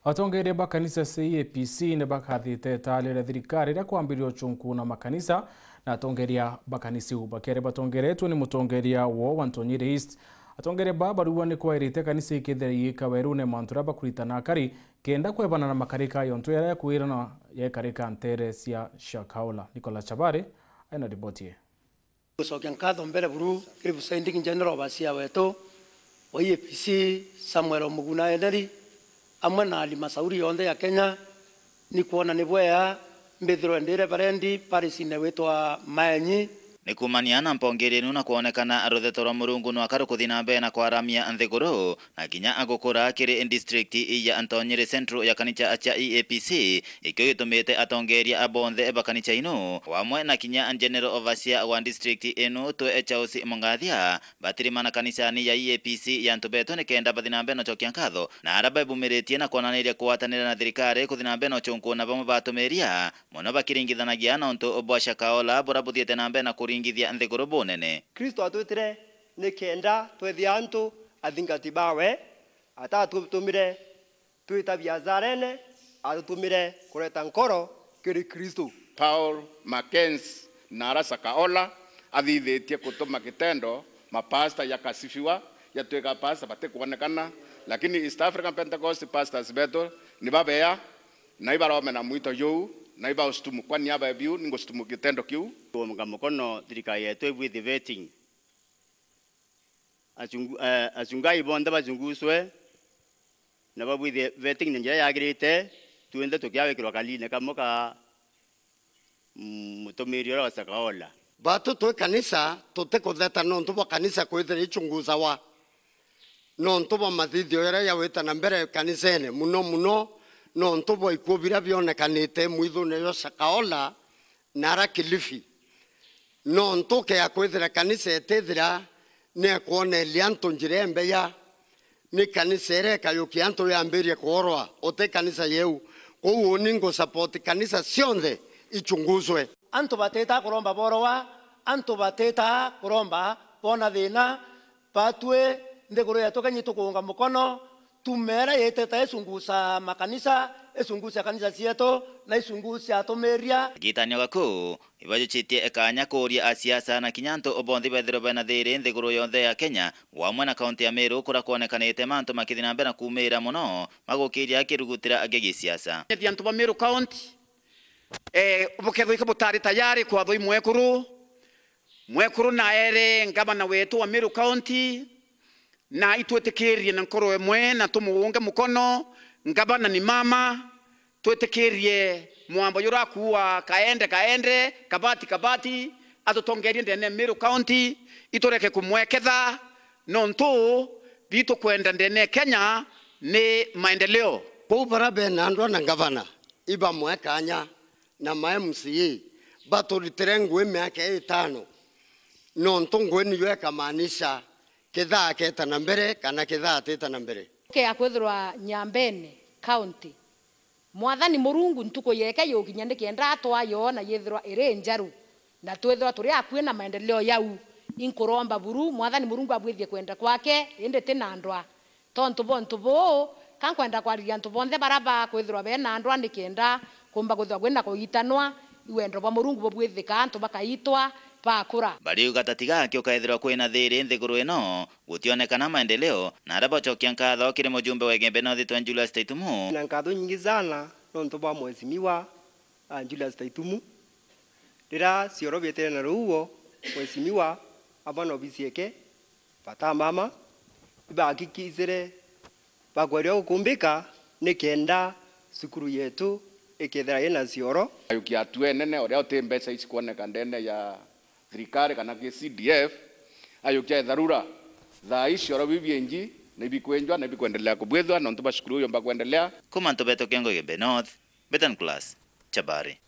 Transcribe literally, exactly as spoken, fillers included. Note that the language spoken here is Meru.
Atongeria ba kanisa cia E A P C ni bakathite itaari ria thirikari ria kwambiria uchunku na makanisa na atongeria ba kanisa iu. Bakiaria batongeretue ni mutongeria woo wa Ntonyiri East, atongeria baa barua ni kwairite kanisa ikethira iika werune mantu jaria bakuritana akari kenda kwebana na makarika yontu yaria yakwirana yekarika ntere cia Shakahola. Nicholas Chabari aina riboti ii. Gucokia nkatho mbere buru kiri Presiding General Overseer wetu wa E A P C, Samuel Omuguna Eneri, amwe na alimasauri yonthe ya Kenya, ni kwona ni bwea mbithirwe ndi Reverend parish-ine witwa Maenyi. Ni kuumania na mpongeri inu na kwonekana rutheto rwa Murungu nwaka rukuthi na mbere na kwaramia nthiguru, na kinya agukura kiri district ya Ntonyiri Central ya kanisa cia E A P C, ikio gitumite atongeria bonthe ba kanisa inu, wamwe na kinya General Overseer wa district inu, twe Charles Mungathia, batirimana kanisani ya E A P C ya antu betu nikenda bathi na mbere na ucokia nkatho na aria bebumiritie na kwonaniria kugwatanira na thirikari kuthi na mbere na uchunku na bamwe batumiria mono bakiringithanagia na untu bwa Shakahola buria buthiite na mbere na kuringithia nthiguru bunene. Kristo atwitire nikenda twethia antu athingati bawe, atatutumire twita biasharene, atutumire kureta nkoro kiri Kristo. Paul, Mackenzie na ara Shakahola athithitie kutuma kitendo mapasta yakasifiwa, yatwika pasta batikwonekana, lakini East African Pentecost pastors betu ni babea, na ibaromena mwito juu, na ibausitumu, kwani aba biu ni ngustumu kitendo kiu. Kuunga mukono thirikari yetu ibwithi vetting. Achungu-, eh, achungai bonthe bachunguswe, na babwithie vetting na njira yagirite, twinthe tukiawikirwa kaline kamwe ka, mm, mutumiri uria wa Shakahola. Batu twi kanisa, tutikutheta nontu bwa kanisa kwithira ichungusawa, nontu bwa mathithio jaria jawita na mbere kanisene, muno muno nontu bwa ikuo biria bionekanite mwithune jwa Shakahola na ara Kilifi. Nontu kea kwithira kanisa itithira niekwoneria antu njira imbeya, ni kanisa iria ikayukia antu yambirie kworwa, uti kanisa yeu. Kwou uni ngusupport kanisa cionthe ichunguswe. Antu batita kuromba borowa, antu batita kuromba bona thina, batwi nthiguru yetu Kenya itukuunga mukono, tumeera yitite ichungusa makanisa, ichungusa kanisa cietu, na ichungusa atumiria. Agitanio gaku, ibajuchitie kanya kuuria asiasa na kinya antu bonthe bethirwe bena thiri nthiguru yonthe ya Kenya, wamwe na kaunti ya Meru, kuria kwonekanite mantu makithi na mbere na kuumira mono, magukiria kirugutira gia gisiasa. Nyethi antu ba Meru County, eh, bukethwa ika butari tayari kwatha i mwekuru, mwekuru naere ngavana wetu wa Meru County, na itwitikirie na nkoro imwe na tumuunge mukono. Ngavana ni mama, twitikirie mwambo juria akuua kaende kaende, kabati kabati, atutongerie ndene ya Meru County, itureke kumweketha, nontu bitu kwenda ndene ya Kenya ni maendeleo. Kwou baria bena ndwa na ngavana, ibamwe kanya, na ma M C A baturitire ngui miaka itano, nontu ngui niyo ikamaanisha kithaa keta na mbere kana kithaa tita na mbere. Kea kwithirwa Nyambene County, Mwathani Murungu ntuku yeke yukinya nikenda atwaa yo na yithirwa iri njaru, na twithirwa turi akui na maendeleo yau. Inkuromba buru Mwathani Murungu abwithie kwenda kwake, indi ti na ndwa. Tontu bwa untu buu, ka nkwenda kwariria antu bonthe baria bakwithirwa bena ndwa nikenda kumba kwithirwa kwina kugitanwa, i wendo bwa Murungu bubwithika, antu bakaitwa, bakura. Bariuga ta tiga aki ukaethirwa kwina thiri nthiguru ino, gutionekana maendeleo, na aria bacokia nkatho kiri mujumbe wa Igembe North twe Julius Taitumu. Na nkatho nyingi sana nontu bwa mheshimiwa, ah, Julius Taitumu. Riria cioro bietire na ruuo, mheshimiwa amwe na obisi yake, bata mama, ibahakikisire bakweria gukumbika nikenda cukuru yetu ikethira ina cioro. Ayukia atue nene uria uti mbeca ici kuoneka ndene ya thirikari kana ki C D F, ayukia dharura. Thaa ici cioro biu biingi ni bikwenjwa na ibikwendelea kubwithwa nontu bwa cukuru iu yomba kwendelea. Kuma Ntubeto Kengo Igembe North, Betan Class, Chabari.